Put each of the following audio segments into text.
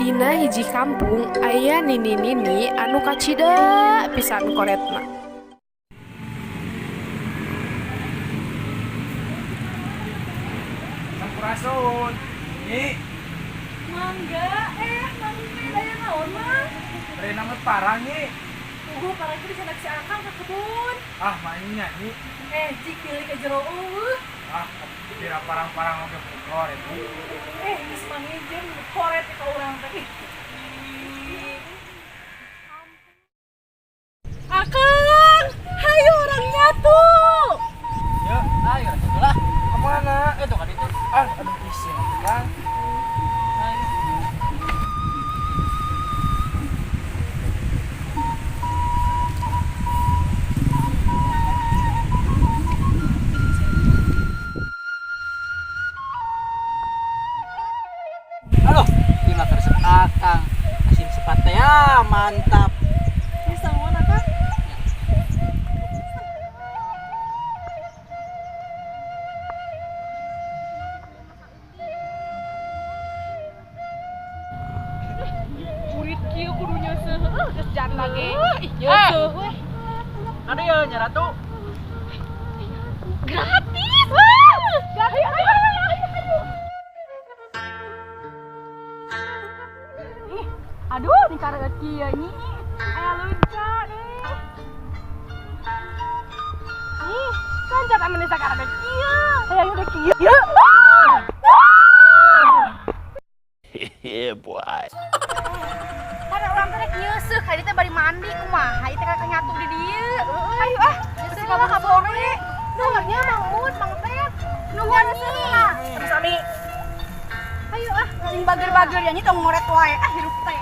Dina hiji kampung aya nini-nini anu kacida pisan koretna. Sampurasun. Nyi, Mangga, mang teh aya naon, Mang? Bere nama parang, Nyi. Tunggu parang itu dicandak si Akang ke kebun. Ah, mainnya, Nyi. Cik pilih ke jero eueuh. Ah, kira parang-parang oge koret, Nyi. Geus mangijem koret ka urang teh. Akang, hayu urang nyatu. Ya, Ayo, lah. kemana? Itu kan itu. Ah, aduh isin atuh, Kang. Ayo. Halo, gimana resep Akang? Asin sepat teh ya, mantap. Bisa nuhun, Akang. Burit kieu kudu nyeuseuh. Heuh, geus janda ge. Ih, nyeuseuh we. Ada ya nyaratu. Gratis. Wah! Ayo, ayo, ayo, ayo, ayo. Ih, aduh, di karet kieu nyi. Aya luncat nih. Ih, loncat ame di sakaret kieu. Aya udah kieu. Ah! Ah! Yeah, boy. Karena urang teh rek nyeuseuh, ka dieu teh bari mandi kumaha ieu teh kakak nyatu di dieu. Ayo ah, geus ka kabore. Nuhun nya Mang Mut, Mang Tet. Nuhun nih. Terus ami. Ayo ah, sing bager-bager ya nyi tong ngoret wae ah hirup teh.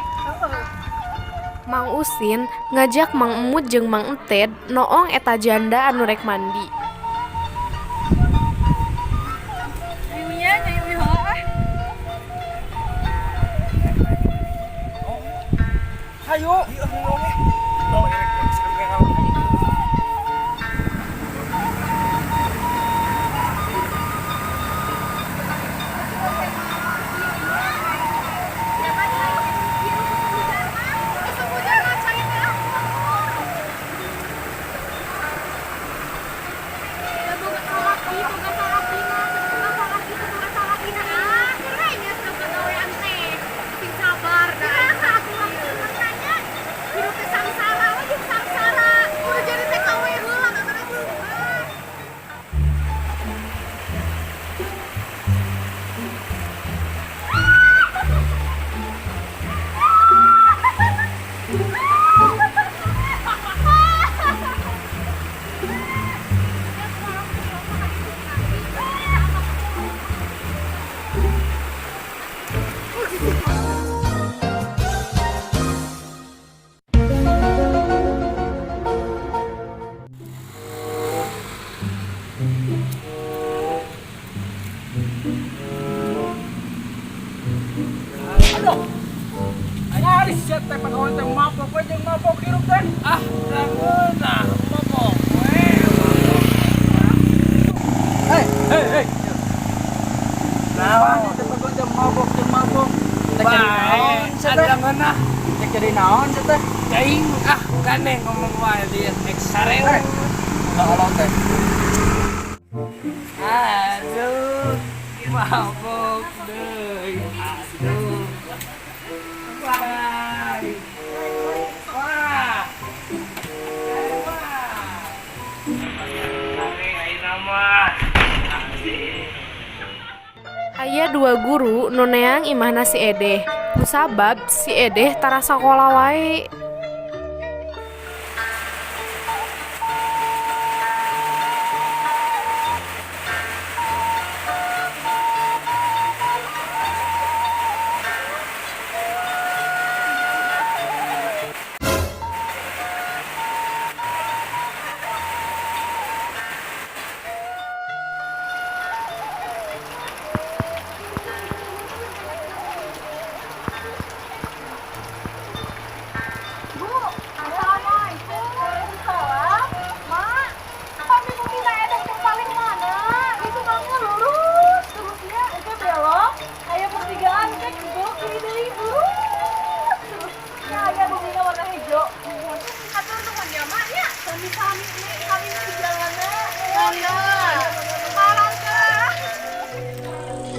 Mang Usin ngajak Mang Emut jeung Mang Ented noong eta janda anu rek mandi. Ayo nya, nyai uih heula ah. Hayu. Ieu ngomong. Oh, erek sampai kalau. Aduh. Ari sia teh pagawean teh mabok we jeung mabok hirup teh. Ah, nah, mabok we. Hei, hei, hei. Nah, teh pagawean teh mabok jeung mabok. Teh jadi naon sia teh? Ada ngeunah. Teh jadi naon sia teh? Aing ah gandeng ngomong wae dia rek sareo. Ulah teh. Aduh, mabok deui. Aduh. Wah. Wah. Wah. Aing mah. Aya dua guru nu neang imahna si Edeh. Kusabab si Edeh tara sakola wae.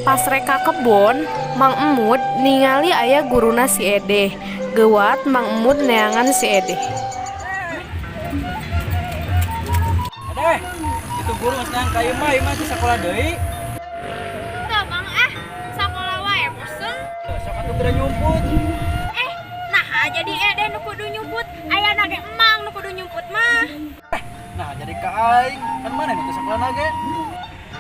Pas rek ka kebon, Mang Emud ningali aya guruna si Edeh. Geuwat Mang Emud neangan si Edeh. Edeh, itu guru geus neang ka ieu mah, ieu mah teu sakola deui. Teu Mang ah, sakola wae bosen. Sok atuh geura nyumput. Eh, naha jadi Edeh nu kudu nyumput, ayana ge Emang nu kudu nyumput mah. Nah, jadi ka aing, kan maneh nu teu sakola ge?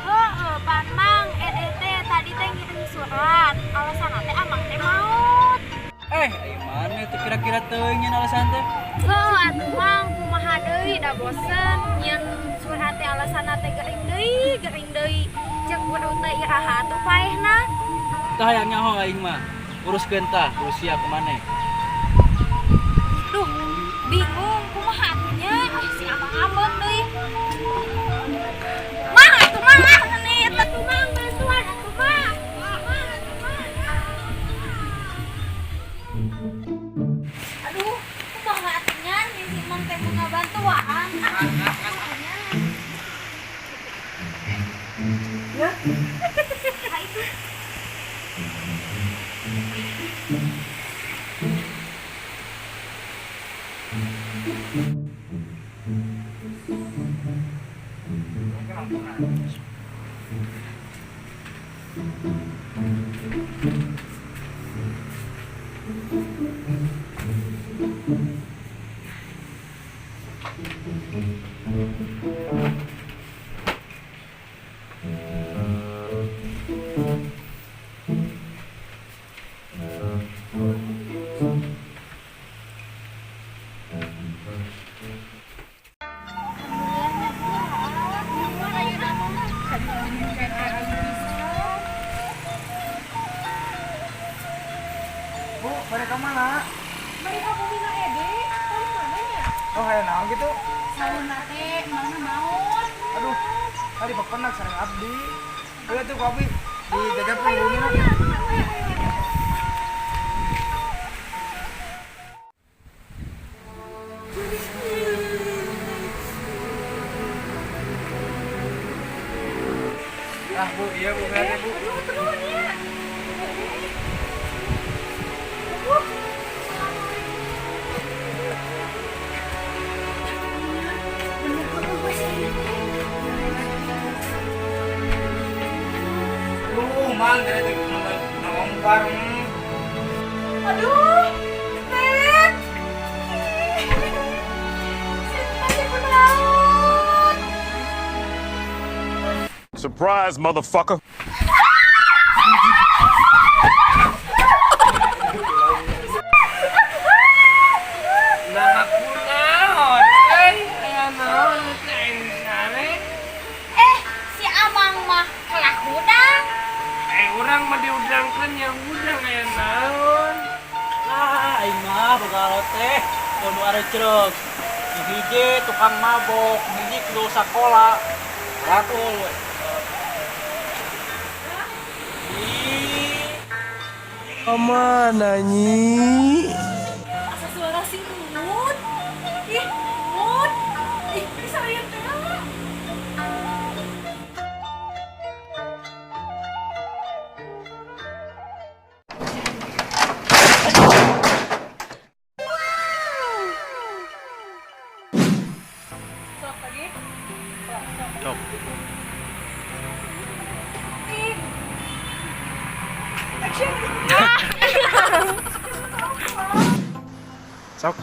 Heeh, pan Mang, Edeh teh tadi teh ngirim surat, alasanna teh Amang teh maot. Eh, ieu maneh teu kira-kira teuing nyeun alasan teh. Heuh atuh Mang, kumaha deui da bosen nyeun surat teh alasanna teh gering deui, gering deui. Ceuk guru teh iraha atuh paehna. Tah hayang nyaho aing mah. Uruskeun tah, urus sia ku maneh. Duh, bingung kumaha atuh nya, ah si Amang ngambek deui. Mang atuh Mang, ah meni eta tuh Mang bantuan atuh Mang. Mang atuh Mang. Aduh, kumaha atuh nya si Mang teh mau ngabantuan. Ah, kumaha nya? Ya. Ah, itu. Bu, bade ka mana? Bari ka bumi na Ede, kamu mana nya? Oh, hayang naon gitu? Sauna teh mana maot. Aduh, tadi bepenak sareng abdi. Ayo tuh kopi dijajabkeun bumina. Ah, Bu, iya Bu, ya, Bu. Aduh, turun ya. Duh, Mang, dari tadi ngomong bareng. Aduh, Ted. Si kunaon. Surprise, motherfucker. Nah, kunaon, euy, aya naon teh aing sare? Eh, si Amang mah kalah hudang. Eh, urang mah diudangkeun yang udang aya naon? Ah, aing mah boga teh, nu arecreg. Nu hiji tukang mabok, nu hiji kudu sakola. Rakul we. Ih, Kemana nyi? Asa suara si Mut. Ih, Mut. Ih, bisa lihat teh. Sok lagi. Sok. Ih. Action. Sok.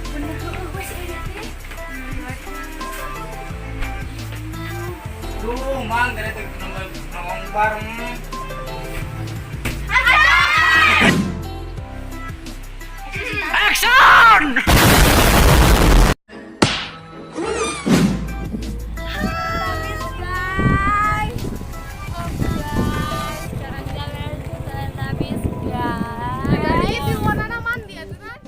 Bener heueuh we si Ede teh. Duh, Mang, dari tadi ngomong bareng. Action! Habis guys. Oh guys, sekarang kalian sudah habis guys. Jadi warnana mandi atuh kan?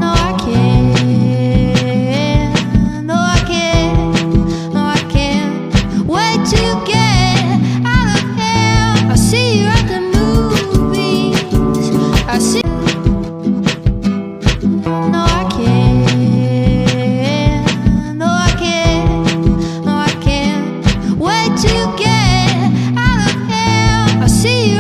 No, I can't. No, I can't. See you.